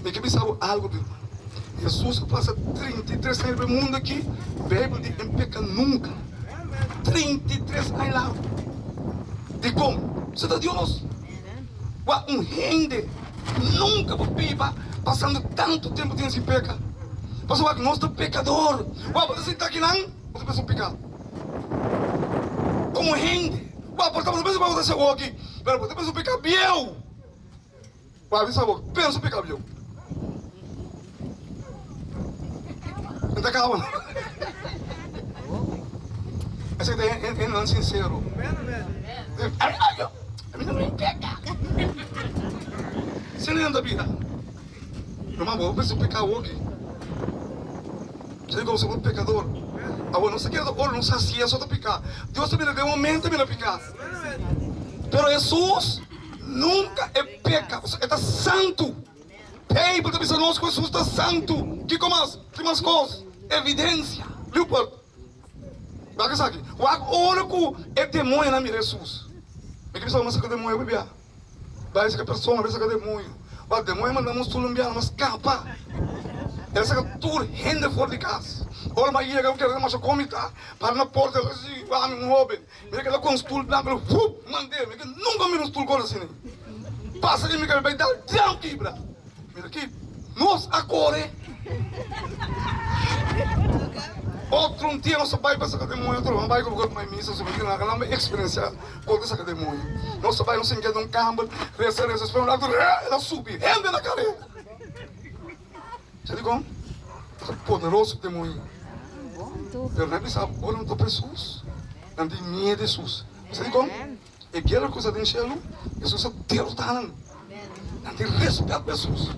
Mi ke bisa bo algu, mi hermano. Hesus a pasa 33 aña riba e mundu aki, Beibel di e peka nunka. 33 aña largu. Dikon? Pasobra ta Dios. Wak un hende nunka por biba pasando tantu tempu den sin peka. Pasobra wak nos ta pekador. Wak bo ta sinta akinan, bo ta pensa un peka. Komo hende, wak bo ta pensa bo ta hasi awoki, pero bo ta pensa un peka bieu. Bo a bisa bo, pensa peka bieu. N ta kaba no. Esei ta hendenan sinsero. Ami no mi peka. Asina nan ta bira. Ruman, bo a pensa peka awoki. Esei komo bo pekador. Awor nos ta kere ta ora nos hasi eso ta peka. Dios ta mira den momento mira peka. Pero Hesus nunka e peka, pasobra e ta santu. Beibel ta bisa nos ku Hesus ta santu. Kiko mas? Tin mas kos? Evidensia. Leopold, wak esaki. Wak ora ku e demoñonan mira Hesus. Mi ke bisa bo mas saka demoño pabia. Bai saka persona, bai saka demoño. Wak demoño manda nos tur un biaha mas kapa. El a saka tur hende for di kas. Ora mi a yega mi kere masha kon mi ta. Para na porta el a si wak mi un hoben. Mira kila ku un stul blanku lo wup mand'é mi ke nunka mira un stul kor asina pasa di mi kabes bai dal diam kibra mira ki nos a kore otro un dia nos a bai pa saka demoño otro nos a bai ku bai misa so mi na kila eksperensia kor di saka demoño nos a bai nos sintia den un kamber resa resa despues un ratu el a subi hende na kareda. Sa dikon? Ta poderoso demoño. Pero nan bisa ora nan topa Hesus, nan tin miedu Hesus. Sa dikon? E guera ku sa den shelu, Hesus a derota nan. Nan tin respet pa Hesus.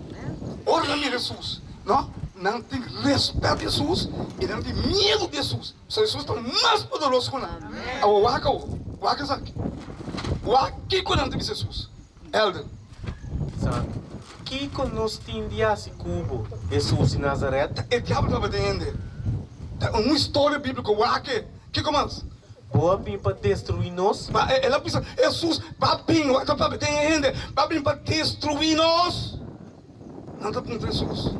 Ora nan mira Hesus, no, nan tin respet di Hesus i nan tin miedu di Hesus. Pasobra Hesus ta mas poderoso ku nan. Awor wak awor, wak esaki. Wak kiko nan ta bisa Hesus. Elder. Sa, Kiko nos tin di hasi ku bo, Hesus di Nazaret? E diabel tabata den hende. Ta un historia bíbliko. Wak e. Kiko mas? Bo a bin pa destruí nos? Ma el a bisa, Hesus, bo a bin, wak ta papia den e hende, bo a bin pa destruí nos? Nan ta puntra Hesus,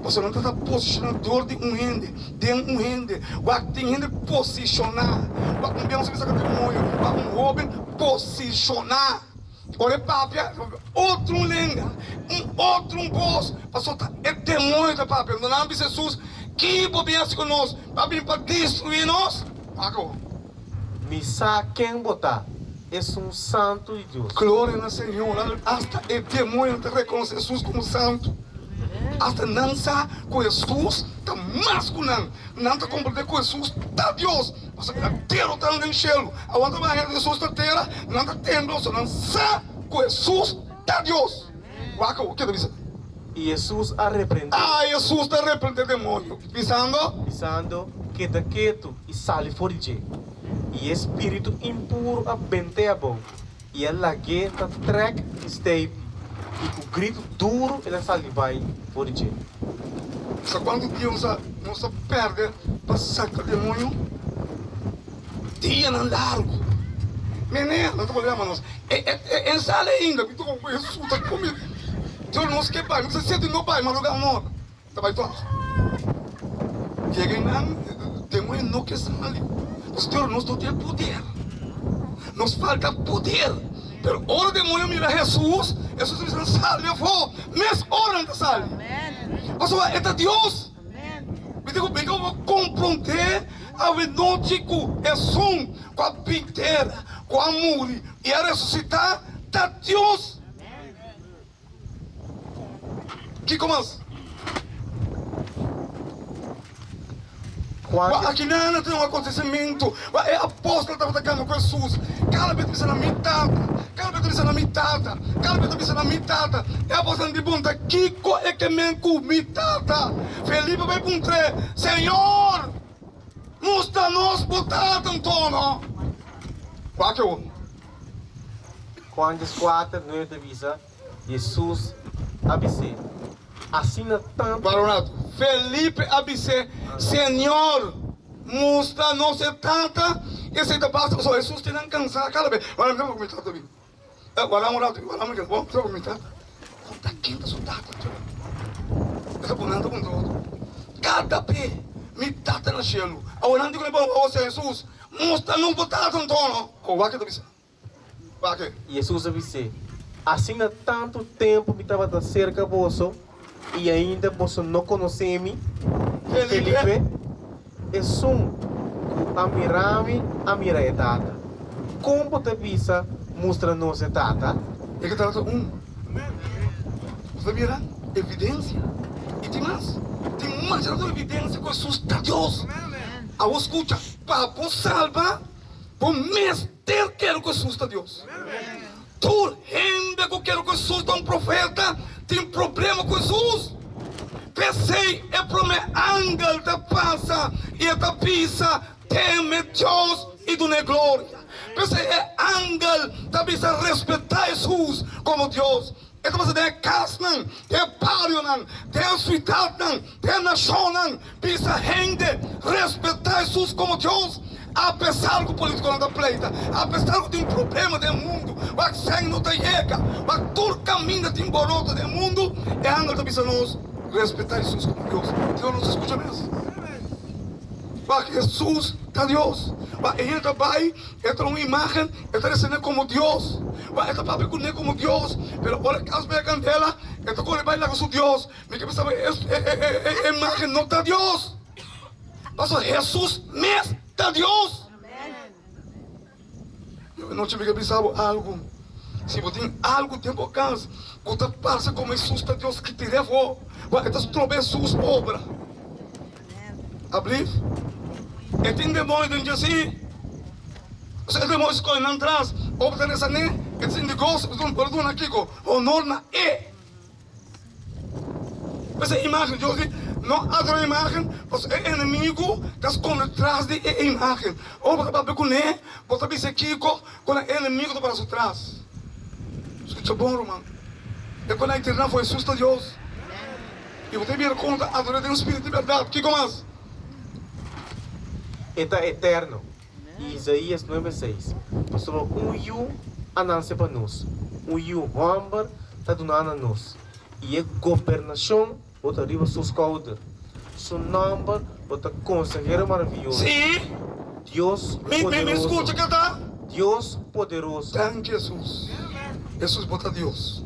pasobra nan ta posishoná dor di un hende, den un hende. Wak tin hende posishoná. Wak un biaha nos a bisa ku demoño, wak un hóben posishoná. Ora e papia, e papia otro un lenga, un otro un bos, pasobra ta e demoño ta papia. Anto nan a bisa Hesus, Ki bo bin hasi ku nos? Bo a bin pa destruí nos? Wak awor. Mi sa ken bo ta, esun Santu di Dios. Gloria na Señor! Asta e demoñonan ta rekonosé Hesus komo santu. Asta nan sa ku Hesus ta mas ku nan. Nan ta komprendé ku Hesus ta Dios, pasobra el a derotá nan den shelu. Awor nan ta baha Hesus na tera, nan ta tembla pasobra nan sa ku Hesus ta Dios. Wak awor, ke ta bisa? I Hesus a reprendé. Ah, Hesus ta reprendé demoño, bisando. Bisando, Keda ketu i sali for di dje. I e spiritu impuru a bent'é abou, i a lag'é ta trèk i steipi, i ku gritu duru el a sali bai for di dje. Sa kuantu dia nos a nos a pèrdè pa saka demoño? Dianan largu. Meneer, nan ta bolbe yama nos. E e e e sali ainda. Mi ta ku Hesus ta kome. Dios nos ke bai. Mi ta sinti no bai madrugá un ora. Ta bai tòg. Yega einan, demoño no ke sali. Pasobra nos no tin e poder. Nos falta poder. Pero ora demoño mira Hesus, Hesus ta bisa nan sali afó. Mes ora nan ta sali. Pasobra e ta Dios. Mi ta ku mi ku komprondé awenochi ku esun ku a bin tera, ku a muri i a resusitá ta Dios. Kiko mas? Wak akinan a tin un akontesimentu wak e apòstel tabata kamba ku Hesus. Kada bes ta bisa na mi Tata, kada bes ta bisa na mi Tata, kada bes ta bisa na mi Tata. E apòstelnan di puntra, Kiko e ke men ku mi Tata? Felipe bai puntr'é, Señor, mustra nos bo Tata ntono. Wak e un. Juan dieskuater, nuebe ta bisa, Hesus a bis'é, Asina tantu. Para un ratu. Felipe a bis'é, Señor, mustra nos e Tata, esei ta basta. Pasobra Hesus tin nan kansá kada bes. Wara mi ta papia ku mi tata bin. Wara un ratu, wara mi ta papia ku mi tata. Konta ken ta su tata? Tata p'e, mi Tata na shelu. Awor nan di ku nan bon, O Señor Hesus, mustra nos bo Tata anto. Awor wak e ta bisa. Wak e. Hesus a bis'é, Asina tantu tempu mi tabata serka boso i ainda boso no konosé mi, Felipe? Esun ku a mira mi a mira e Tata. Kon bo ta bisa, Mustra nos e Tata? E ke trata un. Bo ta mira evidensia. I tin mas. Tin masha tantu evidensia ku Hesus ta Dios. Awor skucha, pa bo salba, bo mester kere ku Hesus ta Dios. Tur hende ku kere ku Hesus ta un profeta tin problema ku Hesus. P'esei e promé angel ta pasa i e ta bisa, Teme Dios i dun'é gloria. P'esei e angel ta bisa respetá Hesus komo Dios. E ta pasa den e kasnan, den e barionan, den e siudatnan, den e nashonnan, bisa hende respetá Hesus komo Dios, apesar ku politikonan ta pleita, apesar ku tin problema den e mundu, wak sèn no ta yega, wak tur kaminda tin boroto den e mundu, e angel ta bisa nos respetá Hesus komo Dios. Dios no ta skucha mes. Wak Hesus ta Dios. Wak e hende ta bai, e ta un imagen, e ta resené komo Dios. Wak e ta papia kuné komo Dios, pero ora kas bai a kandela, e ta kore bai laga su Dios. Mi ke bisa e e imagen no ta Dios. Pasobra Hesus mes ta Dios. Yo anochi mi ke bisa bo algu. Si bo tin algu den bo kas ku ta parse komo Hesus ta Dios, kitir'é afó, wak e ta stroba Hesus obra. Ablief? E tin demoño den dje si. Pasobra e demoño skohe nan tras, ora bo ta resa n'e, e ta sinti goso, bo ta duna kiko? Honor na e. P'esei imágen, Dios di, no adorá imágen, pasobra e enemigu ta skonde tras di e imágen. Ora bo ta papia kuné, bo ta bisa kiko ku nan enemigu ta para su tras. Skucha bon, ruman. E ku nan eterna for Hesus ta Dios. I bo ta bira kon ta ador'é den spiritu di bèrdat. Kiko mas? E ta eterno. Isaías 9:6, Pasobra un yu a nase pa nos, un yu hòmber ta duná na nos, i e gobernashon lo ta riba su skouder. Su nòmber lo ta Konsehero Maravioso, Sí. Dios Mi, mi, mi Poderoso, skucha kanta. Dios Poderoso. Danki Hesus. Hesus bo ta Dios.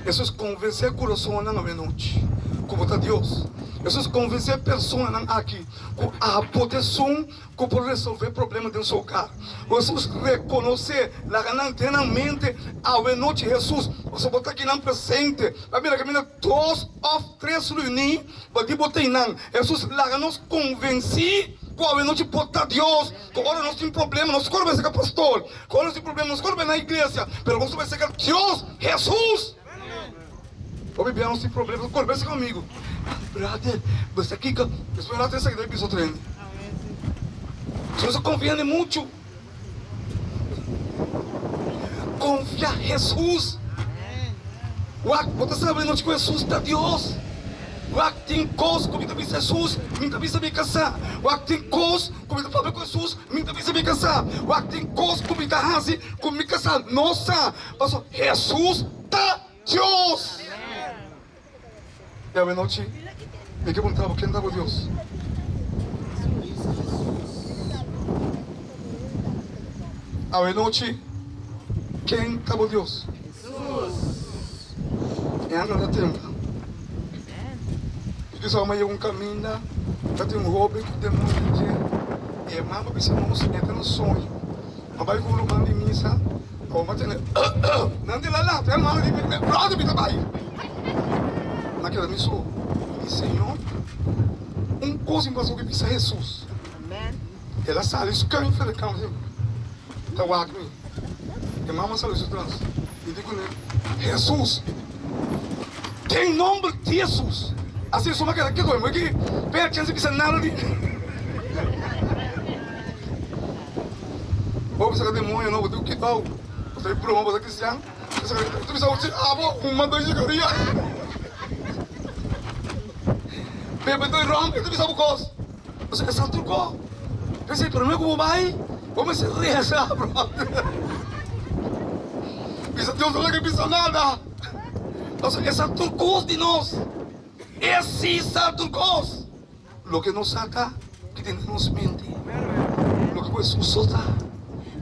Hesus konvensé kurasonnan awenochi ku bo ta Dios. Hesus konvensé personanan aki ku abo ta esun ku por resolvé problema den su hogar. Hesus rekonosé, laga nan den nan mente awenochi Hesus, pasobra bo ta aki nan presente. Bo a mira kaminda dos òf tres reuní, bo di bo ta einan. Hesus laga nos konvensí ku awenochi bo ta Dios, ku ora nos tin problema nos kor bai serka pastor, ku ora nos tin problema nos kor bai na iglesia, pero nos ta bai serka Dios, Hesus. Hopi bia nos tin problema, nos kor bai serka un amigu, Brother, bo sa kiko? Despues rato esaki ta bisa otro hende. Nos ta konfia hende muchu. Konfia Hesus. Wak, bo ta sabi anochi ku Hesus ta Dios. Wak, tin kos ku mi ta bisa Hesus, mi ta bisa mi kasá. Wak, tin kos ku mi ta papia ku Hesus, mi ta bisa mi kasá. Wak, tin kos ku mi ta hasi ku mi kasá no sa, pasobra Hesus ta Dios. I awenochi mi ke puntra bo, ken ta bo Dios? Awenochi, ken ta bo Dios? E angel ta tembla. I kisa ora yega un kaminda, ta tin un hoben ku demonio den dje, i e mama bisa nos, e ta na soño. A bai ku un ruman di misa, awor a tene nan di la lata, e hermano di mi, brother mi ta bai. Mi a keda mi so, mi di, Señor, un kos mi pasó ki bisa Hesus. El a sali schuin for di kama ta wak mi. E mama sali su tras, mi di kuné, Hesus, den nomber di Hesus. Asina su mi a keda ketu, mi ki p'e chens di bisa nada di. Bo bisa ka demoño no, bo tin ku kitau. Bo ta di broma, bo ta kristian. Bo ta bisa si abo huma dos sigaria. Bebe dos ron, e ta bisa bo kos. Pasobra e sa tur ko. P'esei promé ku bo bai, bo mester resa, bròder. Bisa Dios no laga bisa nada. Pasobra e sa tur kos di nos. E si sa tur kos. Loke nos sa ta ki den nos mente. Loke ku Hesus so ta.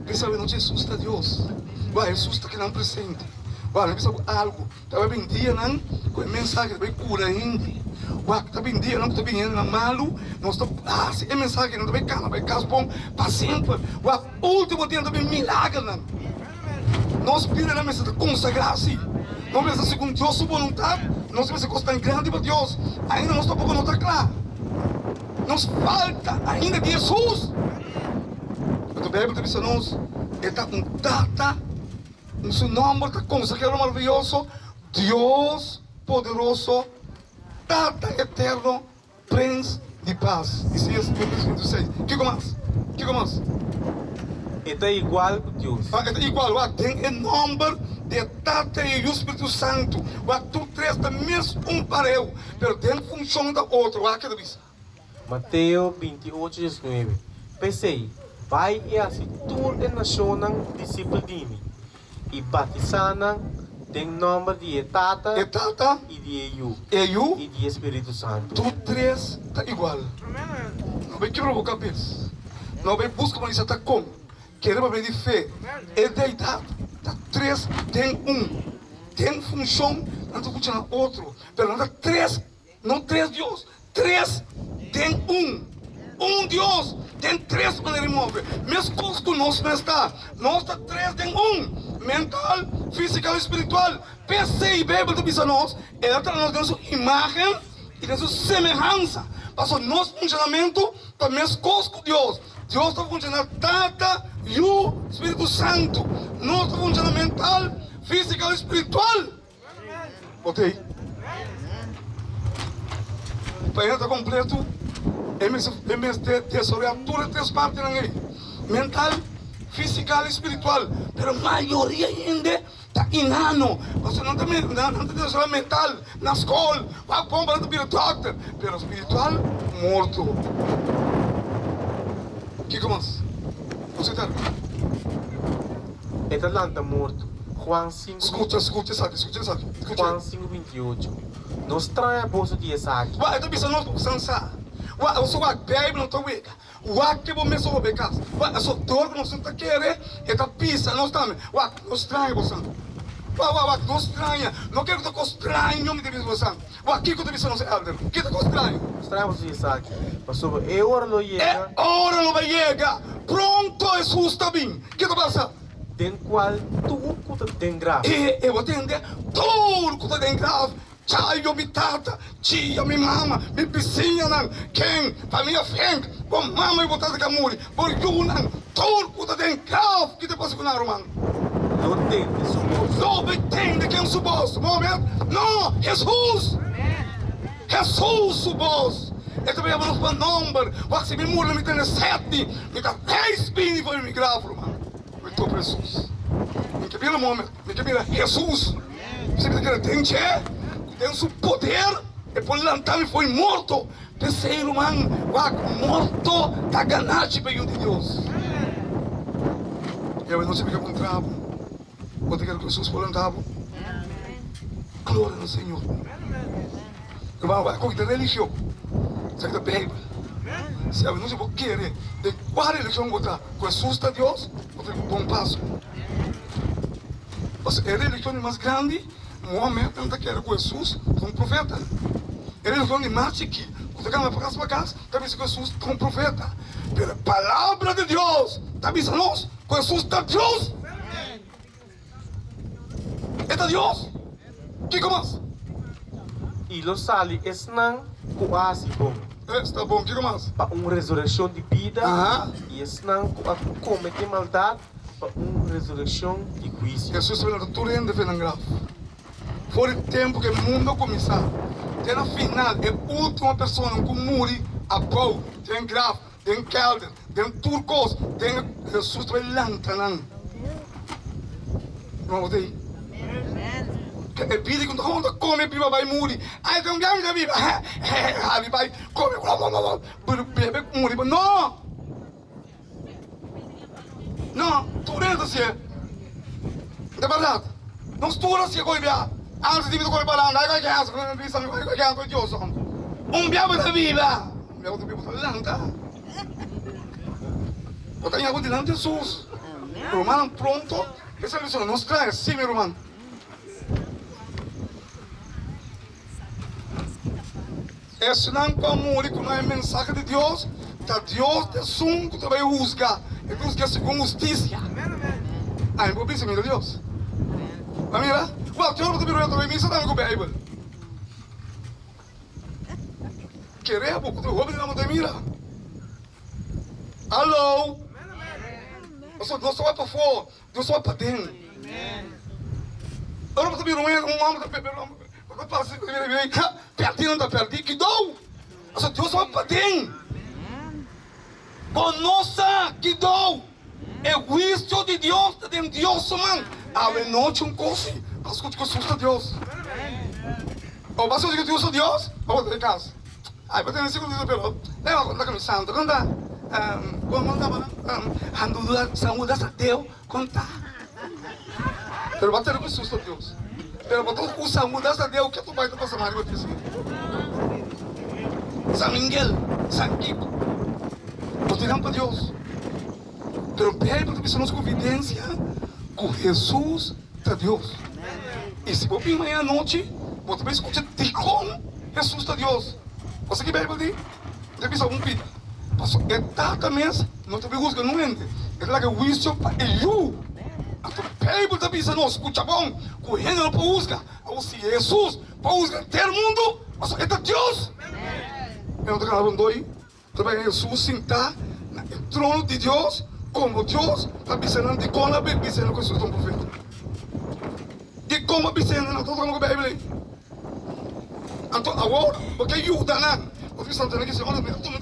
Bisa awe nochi Hesus ta Dios. Wak Hesus ta kinan presente. Wak mi bisa bo algu. Ta bai bin dianan ku e mensahe ta bai kura hende. Wak ta bin dianan ku ta bin hendenan malu. Nos ta hasi e mensahe nan ta bai kana bai kas bon pa semper. Wak ultimo dia nan ta bin milagernan. Nos bidanan mester ta konsagrá si. Nos mester segun Dios su boluntat. Nos mester kos tan grandi pa Dios. Ainda nos tampoko no ta kla. Nos falta ainda di Hesus. Anto Beibel ta bisa nos, E ta un Tata, un su nòmber ta Konsehero Maravioso, Dios Poderoso, Tata Eterno, Prins di Pas. Isaías 26. Kiko mas? Kiko mas? E ta igual ku Dios. E ta igual. Wak, den e nòmber di e Tata, e Yu, Spiritu Santu. Wak, tur tres ta mes un pareu, pero den funshon ta otro. Wak ke ta bisa. Mateo 28, 19, P'esei, bai i hasi tur e nashonnan disipel di mi, i batisá nan den nòmber di e Tata, E Tata, i di e Yu, e Yu, i di e Spiritu Santu. Tur tres ta igual. No bai kebra bo kabes. No bai buska manisa ta kon. Kere papia di fe. E deidat ta tres den un. Den funshon nan ta kucha na otro, pero nan ta tres. No tres Dios, tres den un. Un Dios den tres manera di move. Meskos ku nos mes ta, nos ta tres den un, mental, físikal i spiritual. P'esei Beibel ta bisa nos, El a traha nos den su imágen i den su semehansa. Pasobra nos funshonamentu ta meskos ku Dios. Dios ta funshoná Tata, Yu, Spiritu Santu. Nos ta funshoná mental, físikal i spiritual. Bo ta ei? Pa e ta kompletu, e mester e mester desaroyá tur e tres partinan ei, mental, fisikal i spiritual. Pero mayoria hende ta inano, pasobra nan ta nan ta desaroyá mental na skol, wak bon pa nan ta bira dòkter, pero spiritual, morto. Kiko mas? Bo ta terminá. E ta lanta morto. Juan sinku. Skucha, skucha esaki, skucha esaki, skucha. Juan sinku binti i ocho. No straña boso di esaki. Wak, e ta bisa nos ku san sa. Wak, boso wak Beibel no ta wega. Wak ke bo mes obe kas. Wak, e soktor ku nos no ta kere, e ta bisa nos tambe. Wak, no straña bosan. Wak, wak, wak, no straña. No kere ku ta kos straño mi ta bisa bosan. Wak, kiko ta bisa nos elder? Ki ta kos straño? No straña boso di esaki, pasobra e ora lo yega. E ora lo bai yega. Pronto Hesus ta bin. Ke ta pasa? Den kual tur ku ta den graf. E e bo tende? Tur ku ta den graf, Chayo mi tata, Chia mi mama, mi bisiñanan, ken, famia Fenk, bo mama i bo tata ku a muri, bo yunan, tur ku ta den graf, ki ta pasa ku nan, ruman? Lo tende su bos. Lo bai tende ken su bos? Mohamed? No! Hesus! Hesus su bos! E ta yama nos pa nomber. Wak si mi muri na mi tene seti, mi ta reis bini for mi graf, ruman. Mi topa Hesus. Mi ke bira Mohamed, mi ke bira Hesus. Si mi ta kere den dje, ku den su poder e por lanta mi for morto. P'esei, ruman, wak morto ta ganashi pa yu di Dios. I awenochi mi ke puntra bo, bo ta kere ku Hesus por lanta bo? Gloria na Señor. Ruman, wak ku ta religion, esaki ta Beibel. Si awenochi bo kere den kua religion bo ta, ku Hesus ta Dios, bo ta bon paso. Pasobra e religion di mas grandi, Mohamed nan ta kere ku Hesus ta un profeta. E religion di mas chikí ku ta kamba pa kas pa kas ta bisa ku Hesus ta un profeta. Pero e Palabra di Dios ta bisa nos ku Hesus ta Dios. E ta Dios. Kiko mas? I lo sali esnan ku a hasi bon. Esta bon. Kiko mas? Pa un resurekshon di bida, i esnan ku a kometé maldat pa un resurekshon di huisio. Hesus ta bini ta tur hende fe nan graf. For di tempu ku e mundu a kuminsá te na final, e último persona ku muri abou den graf, den kèlder, den tur kos, den Hesus ta bai lanta nan. Ruman bo ta ei? Ke e bida ku no ta kome biba bai muri. Ai ta un biaha mi ta biba, hari bai kome, bebe muri. No! No, tur hende ta si'e. Ta bèrdat. Nos tur a si'e koe bia. Antes di mi ta koe paranda, ai koe kèns, mi bisa mi koe kèns koe Dios. Un bia bo ta biba. Mi a bo ta lanta. Bo ta ña bo dilanti Hesus. Rumannan pronto e servicio no straña si mi ruman. Esnan ku a muri ku no e mensahe di Dios, ta Dios ta esun ku ta bai husga. E ta husga segun hustisia. Ami por bisa mi ta Dios. A mira? Wak, ki ora bo ta bira ta bai misa tambe ku Beibel? Kere bo ku ta hopi di nan bo ta mira. Hallo! Pasobra Dios ta wak pafó, Dios ta wak paden. Ora bo ta bira un hòmber ta bira un hòmber ta pasa bira bira i ka pèrdí nan ta pèrdí kidou. Pasobra Dios ta wak paden. Bo no sa kidou. E huisio di Dios ta den Dios su man. Awe nochi un kos si bo skucha ku Hesus ta Dios. Bo bo a skucha ku Hesus ta Dios? Bo bo ta den kas. Ai bo tene sigur pero lei bo konta ku mi santu konta kon kon tabata San Judas Tadeo konta. Pero bo a tene ku Hesus ta Dios. Pero bo ta ku San Judas Tadeo ke tu bai ta pasa mal riba ti San Miguel, San Kiko. Bo tin nan pa Dios. Pero Bijbel ta bisa nos ku evidensia ku Hesus ta Dios. I si bo bin mañana anochi, bo ta bai skucha dikon Hesus ta Dios. Bo sa ki Bijbel di? E ta bisa un pida, Pasobra e Tata mes no ta bin husga nun hende, e ta laga e huisio pa e Yu. Anto Bijbel ta bisa nos, skucha bon, ku hende no por husga. Awor si Hesus por husga henter mundu, pasobra e ta Dios. E no ta gana rondoi. Ta bai Hesus sintá na e trono di Dios komo Dios ta bisa nan dikon a bisa nan ku Hesus ta un profeta. Dikon a bisa nan? Anto ta ku Beibel ei. Anto awor bo ke yuda nan, bo ta bisa nan tene ki si, mi ta tuma.